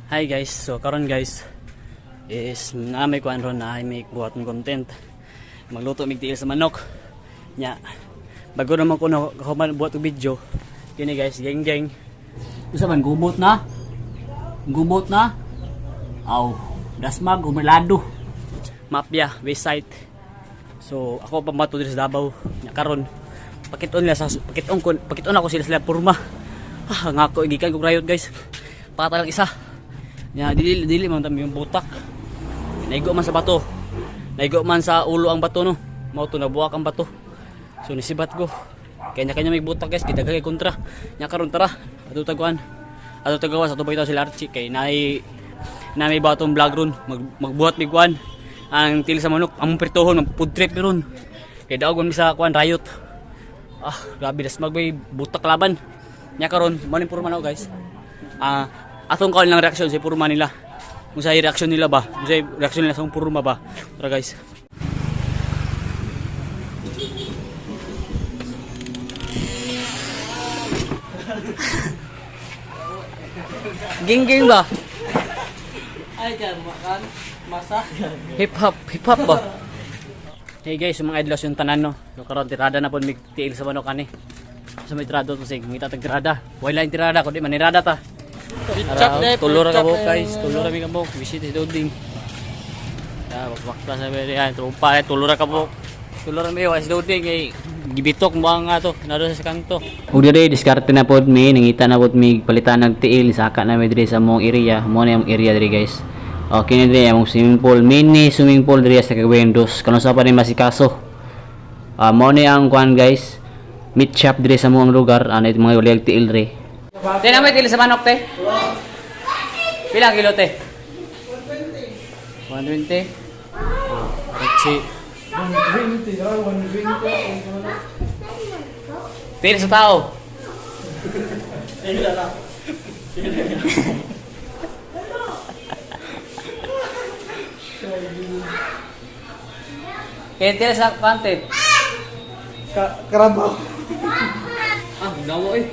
Hi guys, so karon guys is na may kuan ron na may buhat ng content. Magluto mig tiil sa manok. Nya. Bago naman ko na human buhat og video. Kini guys, geng geng. Usa man gubot na? Gubot na? Aw, dasmag umilado. Mapya, website. So ako pa mato diri sa Davao. Nya karon pakiton nila sa pakiton ko pakiton ako sila sila porma. Ah, ngako gikan kog riot guys. Pata lang isa. Nya dili dili man tami yung butak. Naigo man sa bato. Naigo man sa ulo ang bato no. Mao to nabuak ang bato. So nisibat ko. Kanya-kanya may butak guys, kita kay kontra. Nya karon tara, ato taguan. Ato tagawa sa tubay sila Archie kay naay na may batong vlog ron mag, magbuhat mig kuan ang til sa manok among pertuhon mag food trip ron kay daog man mi sa kuan riot. Ah, grabe das magbay butak laban. Nya karon mo ning porma na guys. Ah, atong kaon lang reaksyon sa porma nila. Kung sa reaksyon nila ba? Kung sa reaksyon nila sa porma ba? Tara guys. Ging-ging ba? Ay, dyan, makan, masa. Hip hop, hip hop ba? Hey guys, yung mga idlos yung tanan no. So karon tirada na po mig tiil sa manok ani. Sa may tirado to sing, ngita tag tirada. Wala yung tirada kundi manirada ta. Ara, tulor ra ka buhok guys, tulor ra mi ka buhok. Visit si Doding. Ya, bakbak sa may yan, trumpa eh, tulor ra ka buhok. Tulor ra mi wa si Doding kay gibitok mo ang ato, naro sa kanto. Ug diri diskarte na pod mi, nangita na pod mi palitan ng tiil saka na mi diri sa mong area. Mo na yung area diri guys. Okay na diri among swimming pool, mini swimming pool diri sa Cagayan. Kano sa pa ni masikaso. Ah, mo ni ang kuan guys. Meat shop diri sa mong lugar, ano yung mga uliag tiil diri. Te na may tiil sa manok te. Pila kilo te? 120. 120. Ah, Richie. 120, ah, 120. Tiil sa tao. Kaya tiil sa kante. Karabaw. Ah, gawa eh.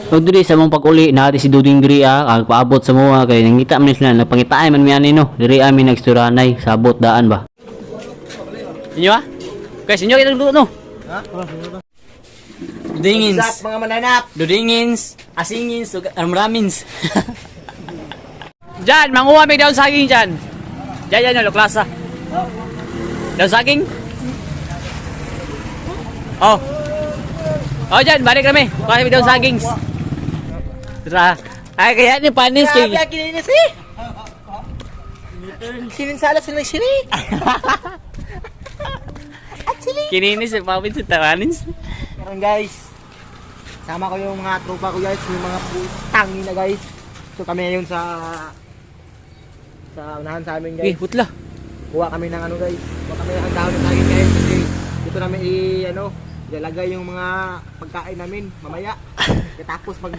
So diri sa mong pag-uli naati si Duding diri ah, ang paabot sa moa kay nangita man sila nagpangitaan man mi ani no. Diri ami nagsturanay sabot daan ba. Inyo ah? Guys, inyo kita no. Ha? Dudingins. What's up, mga mananap? Dudingins, asingins, ug amramins. Diyan, manguha may daon saging diyan. Diyan, diyan, luklasa. Daon saging? Oh. Oh, diyan, balik kami. Kuha may daon sagings. Tara. Ay, kaya ni panis kay. Grabe, ang kininis eh! Sininsala sila sini. At sili. Kininis eh, pawin sa tawanins. Meron guys. Sama ko yung mga tropa ko guys, yung mga putang ina guys. So kami ngayon sa unahan sa amin Eh, guys. putla. Kuha kami ng ano guys. Kuha kami ng dahon ng saging guys kasi dito namin i ano, ilalagay yung mga pagkain namin mamaya. Tapos mag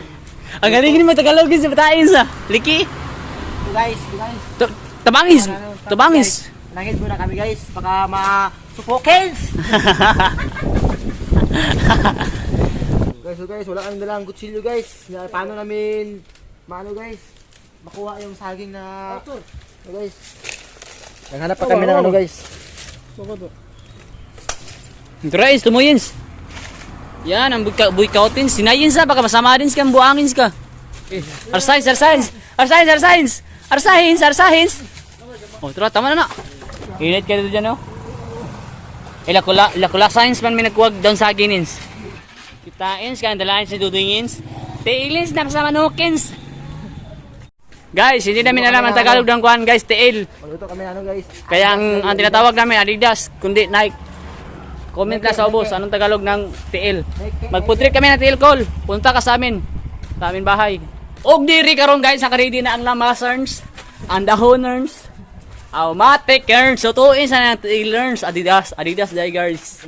Ang galing ni Tagalog sa batain sa. Liki. Ito guys, ito guys. Tabangis. Ano, Tabangis. guys. Langit muna kami guys, baka ma-suffocate. Guys, so guys, wala kaming dalang kutsilyo guys. Na, paano namin maano guys, makuha yung saging na ano, guys. Naghanap pa kami ng ano guys. Try, tumuyins. Yan, ang buikautins. Sinayins sa, baka masama din ka, buangins ka. Eh, arsayins, arsayins! Arsayins, arsayins! Arsayins, arsayins! Oh, tara, tama na na. Init ka dito dyan, oh. Ilakula, ilakula science man may nagkuwag down sa ginins. Kitains ka, dalain si Dudingins. Tiilins na kasama nukins. Guys, hindi namin alam ang Tagalog ng kuhan, guys, tiil. Magluto kami ng ano guys. Kaya ang tinatawag namin Adidas, kundi Nike. Comment lang sa ubos, anong Tagalog ng tiil. Magputrip kami ng tiil call. Punta ka sa amin. Sa amin bahay. Og diri karon guys, naka-ready na ang lamaserns, ang dahonerns, automatic earns, lutuin sa ng tiil earns, Adidas, Adidas day guys.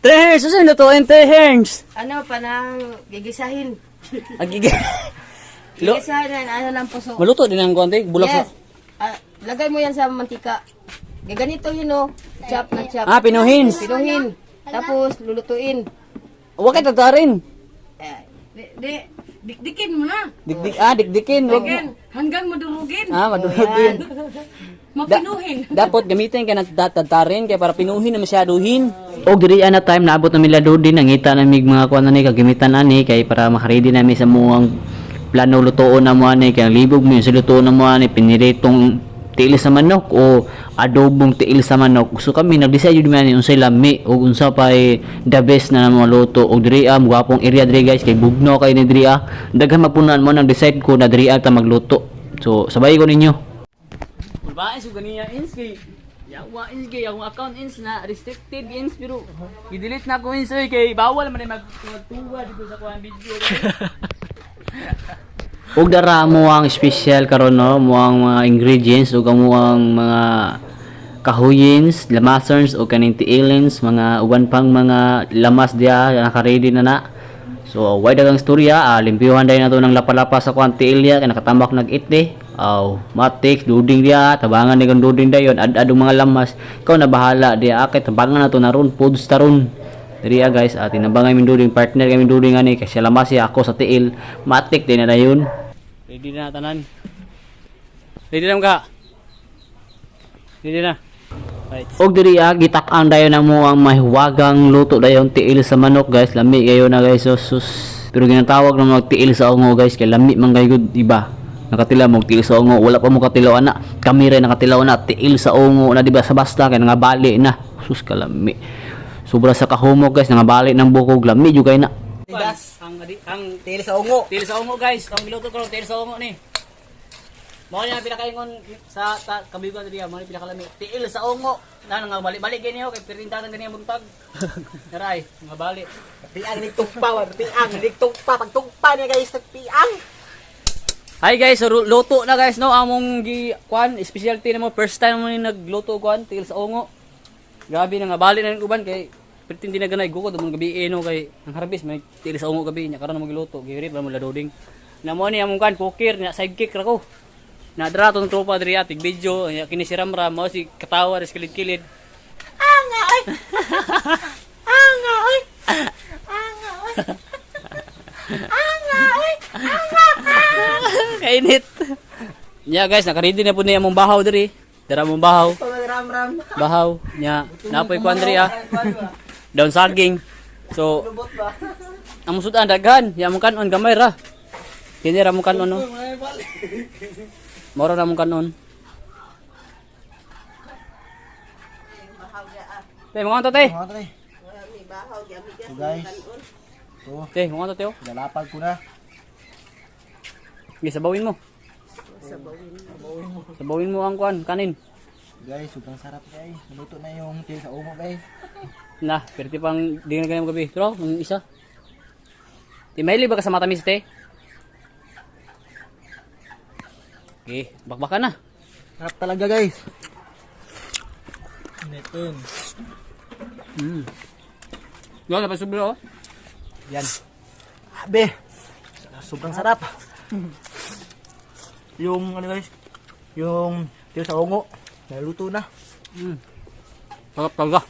Teherns, susun lutuin teherns. Ano, panang gigisahin. Agig. Lo, Gigisahin na ano ng puso. maluto din ang konti, bulak sa. Yes. Ah, lagay mo yan sa mantika. Gaganito yun, oh. Chop na chop. Ah, pinuhins. Pinuhin. Tapos, lulutuin. Huwag kay tatarin. Eh, di, di, Dikdikin mo na. Dikdik ah, dikdikin. Wag mo. Again, hanggang madurugin. Ah, madurugin. Mapinuhin. Dapat gamitin kay nagtatatarin kay para pinuhin na masyaduhin. Og diri ana time naabot na mila din, nangita na mig mga kuan ani kagamitan ani kay para makaready nami sa muang plano lutoon na mo ani, kay ang libog mo yung sa lutoon na mo ani piniritong tiil sa manok o adobong tiil sa manok. So kami nag-decide jud mi ani unsay lami ug unsa pay the best na mga luto. Og diri ah, gwapong area diri guys, kay bugno kay ni diri ah. Daghan mapunan mo nang decide ko na diri ah ta magluto. So sabay ko ninyo. Bae so ganiya ins kay yawa ins kay akong account ins na restricted ins, pero i-delete na ako ins oy, kay bawal man ay magtuwa dito sa kuan video. Ug dara mo ang special karon no, mo ang mga ingredients ug amo ang mga kahuyins, lamasers o kaning tiilins, mga uban pang mga lamas diya naka-ready na na. So, why dagang istorya, limpyuhan dayon nato ng lapalapa sa kuan tiilya kay nakatambak nag-ite. Aw, matik duding diya, tabangan ni kang duding dayon, ad-ad ang mga lamas. Ikaw na bahala diya, akay tabangan nato na ron, foods taron. Diri ah, guys, tinabangay min duding, partner kami duding ani kay siya lamas siya, ako sa tiil, matik din na dayon. Ready na tanan. Ready na ka. Ready na. Right. Og diri ah, gitak-an dayon na mo ang mahiwagang luto dayon tiil sa manok guys. Lami kayo na guys. So, sus. Pero ginatawag na mga tiil sa ungo guys kay lami man kay gud iba. Nakatila mo tiil sa ungo, wala pa mo katilaw ana. Kami rin nakatilaw na tiil sa ungo na di ba sa basta kay nangabali na. Sus, kalami. Sobra sa kahumok guys, nangabali ng bukog, lami jud kay na. Tigas. Ang Tiil sa ungo. tiil sa ungo guys, ang giluto ko tiil sa ungo ni. Mao niya pinakaingon sa ta, kabigon diri, mao ni pinakalami. Tiil sa ungo. Na nga balik-balik gani ho kay pirintatan gani ang buntag. Naray, nga balik. Piang nigtugpa, piang nigtugpa, pagtugpa niya guys, nagpiang. Hi guys, so luto na guys no among gi kwan specialty na mo, first time mo ni nagluto kwan tiil sa ungo. Grabe na nga balik na ng uban kay pretend na ganay gukod mo gabi eh, no kay ang harvest may tiil sa ungo gabi nya karon mo giluto gihirip ra mo ladoding. Na mo ni among kwan cooker na sidekick ra ko. Na dra tong tropa diri atig video nya kini si Ramram mo si katawa ris kilid-kilid. Anga oy. Anga oy. Anga oy. Anga oy. Kainit. Nya guys, naka-ready na po niya among bahaw diri. Dara among bahaw. Ram ram. Bahaw nya napoy kwan diri ah. Daun saging. So, Lubot ba? ang sudan daghan, ya among kanon gamay ra. Kini ra among kanon no. Moro ra among kanon. Te, mga to te. Mga to eh. So guys, to, Te, mga to te. Oh. lalapag ko na. Sige, sabawin mo. Sabawin mo ang kwan, kanin. Guys, sobrang sarap guys. Naluto na yung tiil sa ungo guys. Na, perti pang di na ganyan gabi. Pero, ang isa. Ti, mahilig ba ka sa matamis, te? Okay, bakbakan na. Sarap talaga guys. Netin. Wala pa sobra, oh. Yan. Abe. Sobrang sarap. Yung ano guys, yung tiil sa ungo, naluto na. Sarap talaga.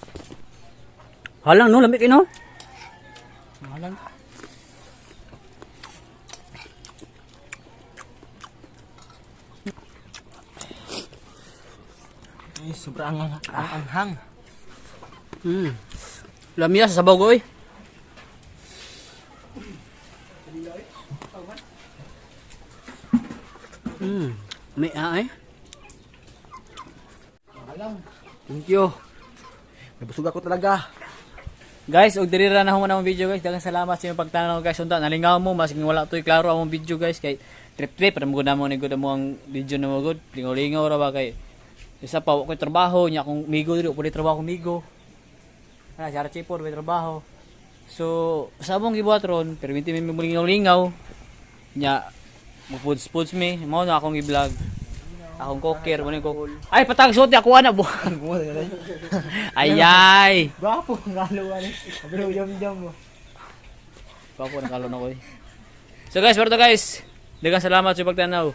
Halang, no? Lamig, eh, no? Mahalang. Ay, sobrang ang anghang. Lamia sa sabaw ko, eh. May ah, eh. Mahalang. Thank you. Nabusog ako talaga. Guys, og diri ra na human among video guys. Daghang salamat sa inyong pagtanaw guys. Unta nalingaw mo maski wala toy klaro among video guys kay trip trip ra mo gud namo ni gud mo ang video na mo gud. Lingaw-lingaw ra ba kay isa pa wa koy trabaho nya akong migo diri pud trabaho akong migo. Ana si Archie por may trabaho. So, sa among gibuhat ron, perminti mi lingaw-lingaw. Nya mo foods mi, mao na akong i-vlog. Akong cocker, mo ni cook. Ay, patag suot ako ana buhang. Ay ay. Gwapo ang galo ano. Pero jam-jam mo. Papo, nakalo na ko eh. So guys, pero to guys. Daghang salamat sa pagtanaw.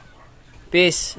Peace.